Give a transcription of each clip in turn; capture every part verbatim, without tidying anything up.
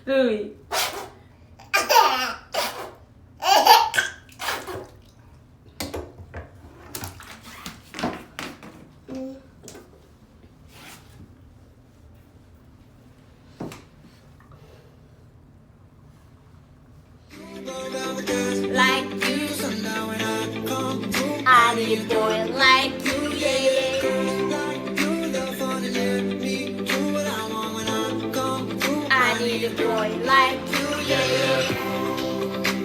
Louis. Like you. I need a boy like you, yeah. I need a boy like you, yeah.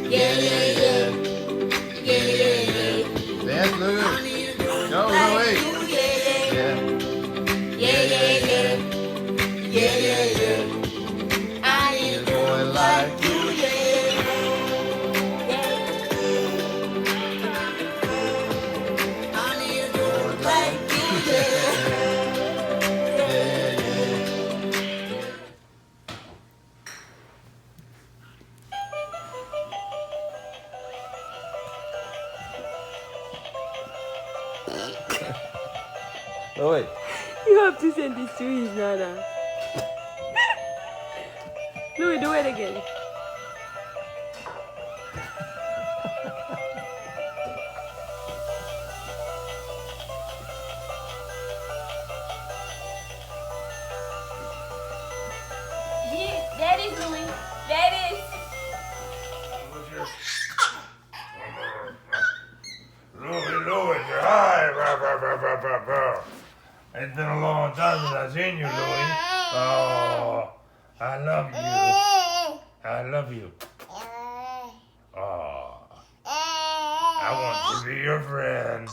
Yeah, yeah, yeah. Yeah, yeah, yeah. Dance, Louis. Go, Louis. Yeah. Yeah, yeah, yeah. Yeah, yeah, yeah. I need a boy like you, yeah. I need a boy like you, yeah. Yeah, yeah. Louis. You have to send this to his nana. Louis, do it again. Yeah, there it is, Louis. There it is. Louis, Louis, hi. It's been a long time since I've seen you, Louis. Oh, I love you. I love you. Oh, I want to be your friend.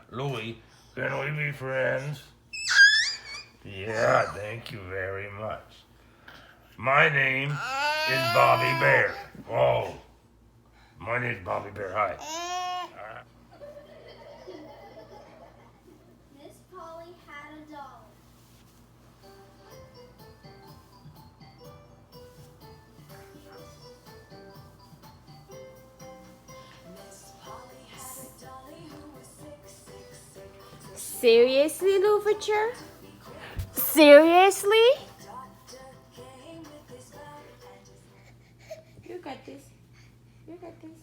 Louis, can we be friends? Yeah, thank you very much. My name is Bobby Bear. Oh, my name is Bobby Bear. Hi. Miss Polly had a doll. Seriously, Louverture? Seriously? You got this. You got this.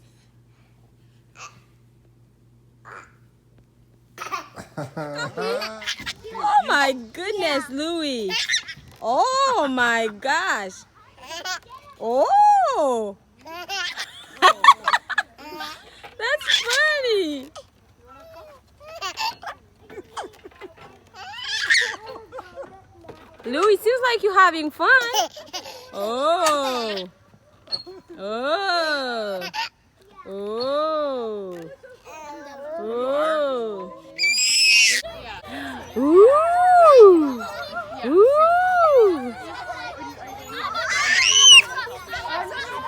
Oh my goodness, Louis. Oh my gosh. Oh. That's funny. Louis, seems like you're having fun. Oh. Oh. Oh. Oh. Ooh. Ooh. Ooh.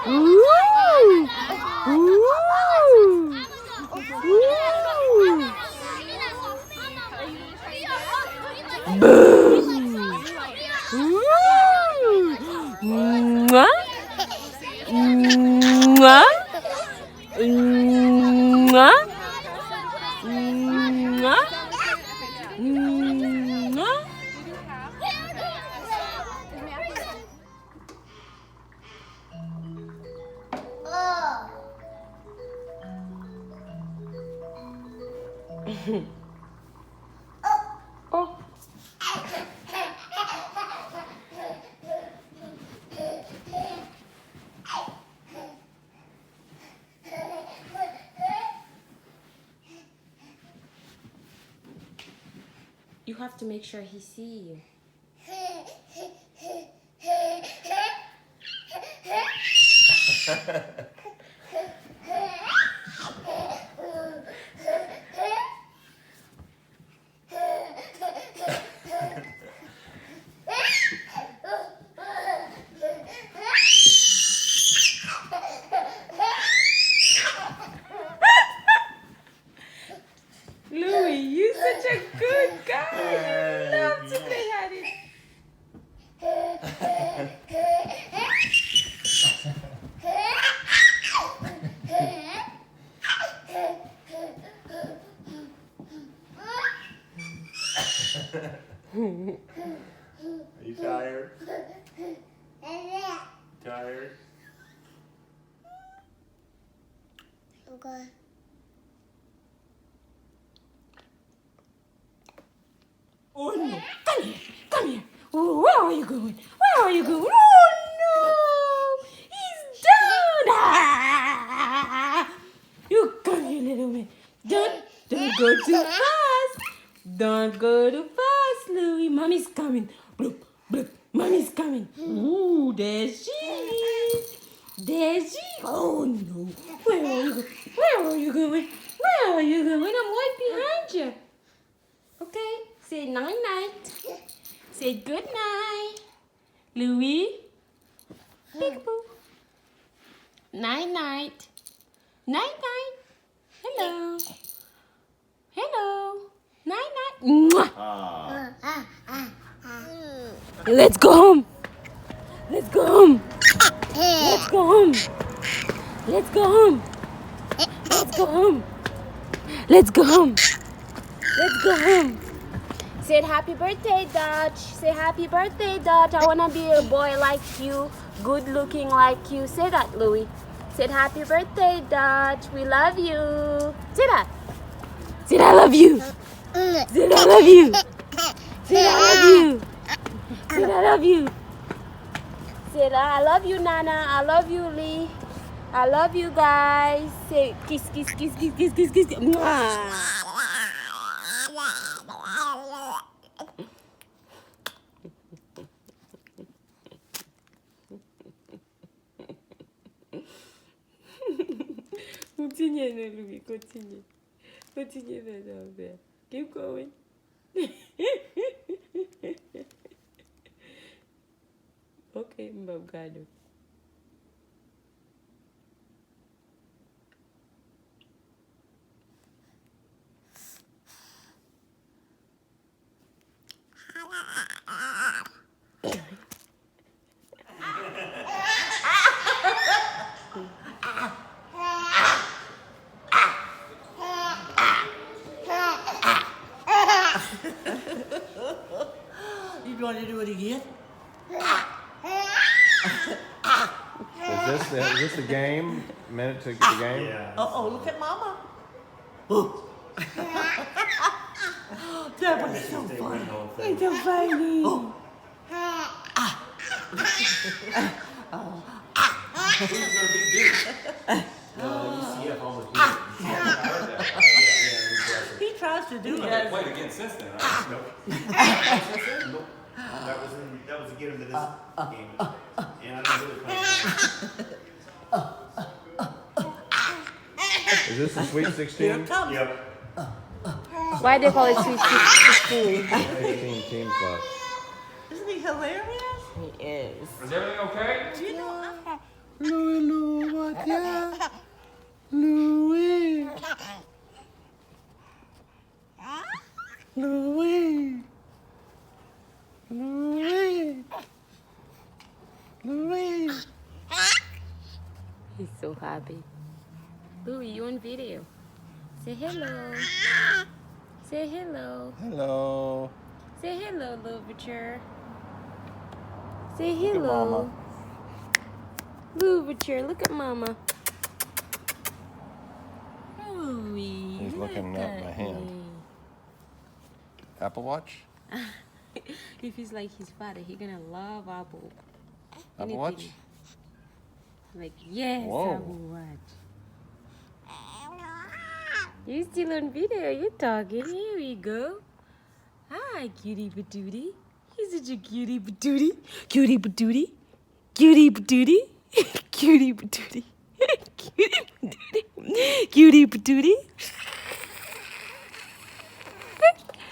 Ooh. Ooh. Boom. Ooh. Mwah. Mwah. Mwah. Mwah. Mwah. Oh. You have to make sure he see you. Louis, you such a good guy. You love to play hide and— Tired? Tired? Oh no! Come here! Come here! Oh, where are you going? Where are you going? Oh no! He's done! Ah! You come here, little man. Don't, don't go too fast. Don't go too fast, Louis. Mommy's coming. Bloop, bloop. Mommy's coming. Ooh, there she is. There she. Oh no. Where are you going? Where are you going? Where are you going? I'm right behind you. Okay. Say night night. Say good night. Louis. Peekaboo. Night night. Night night. Hello. Hello. Night night. Mwah. Let's go home. Let's go home. Let's go home. Let's go home. Let's go home. Let's go home. Let's go home. Say happy birthday, Dutch. Say happy birthday, Dutch. I wanna be a boy like you, good looking like you. Say that, Louis. Say happy birthday, Dutch. We love you. Say that. Say that I love you. Say that I love you. Say that I love you. Say that I love you. Say that I love you, Nana. I love you, Lee. I love you guys. Say kiss, kiss, kiss. Mwah. Kontinye, non, Louis, kontinye. Kontinye fè sa w fè. Keep going. Ok, m p ap gade w. You want to do it again? Is this the, is this the game? Minute to the game? Yeah. Uh oh, look at mama. Oh. That was so funny. It's so funny. Oh. Who's gonna beat Duke? No, C F almost beat him. He tries to do that. Played again since then, right? Nope. Since then? Nope. That was in, that was to get him to this game. And I don't really play games. Is this the Sweet sixteen? Yep. Why they call it Sweet sixteen? Sixteen Team Fuck. Isn't he hilarious? He is. Is everything okay? Do you know I Louis, Louis, watch out. Louis. Louis. Louis. Louis. He's so happy. Louis, you on video. Say hello. Say hello. Hello. Say hello, Louverture. Say hello. Look at mama. Louverture, look at mama. Ooh, he's looking at my hand. Apple Watch? If he's like his father, he gonna love Apple. Apple Watch? Anything. Like, yes, Apple Watch. You still on video, you talking. Here we go. Hi, cutie patootie. He's such a cutie patootie. Cutie patootie. Cutie patootie. Cutie patootie. Cutie patootie. Cutie patootie.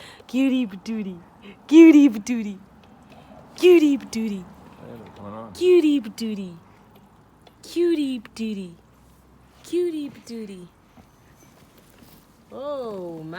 Cutie patootie. Cutie patootie. Cutie patootie. Cutie patootie. Cutie patootie. Cutie patootie. Oh my.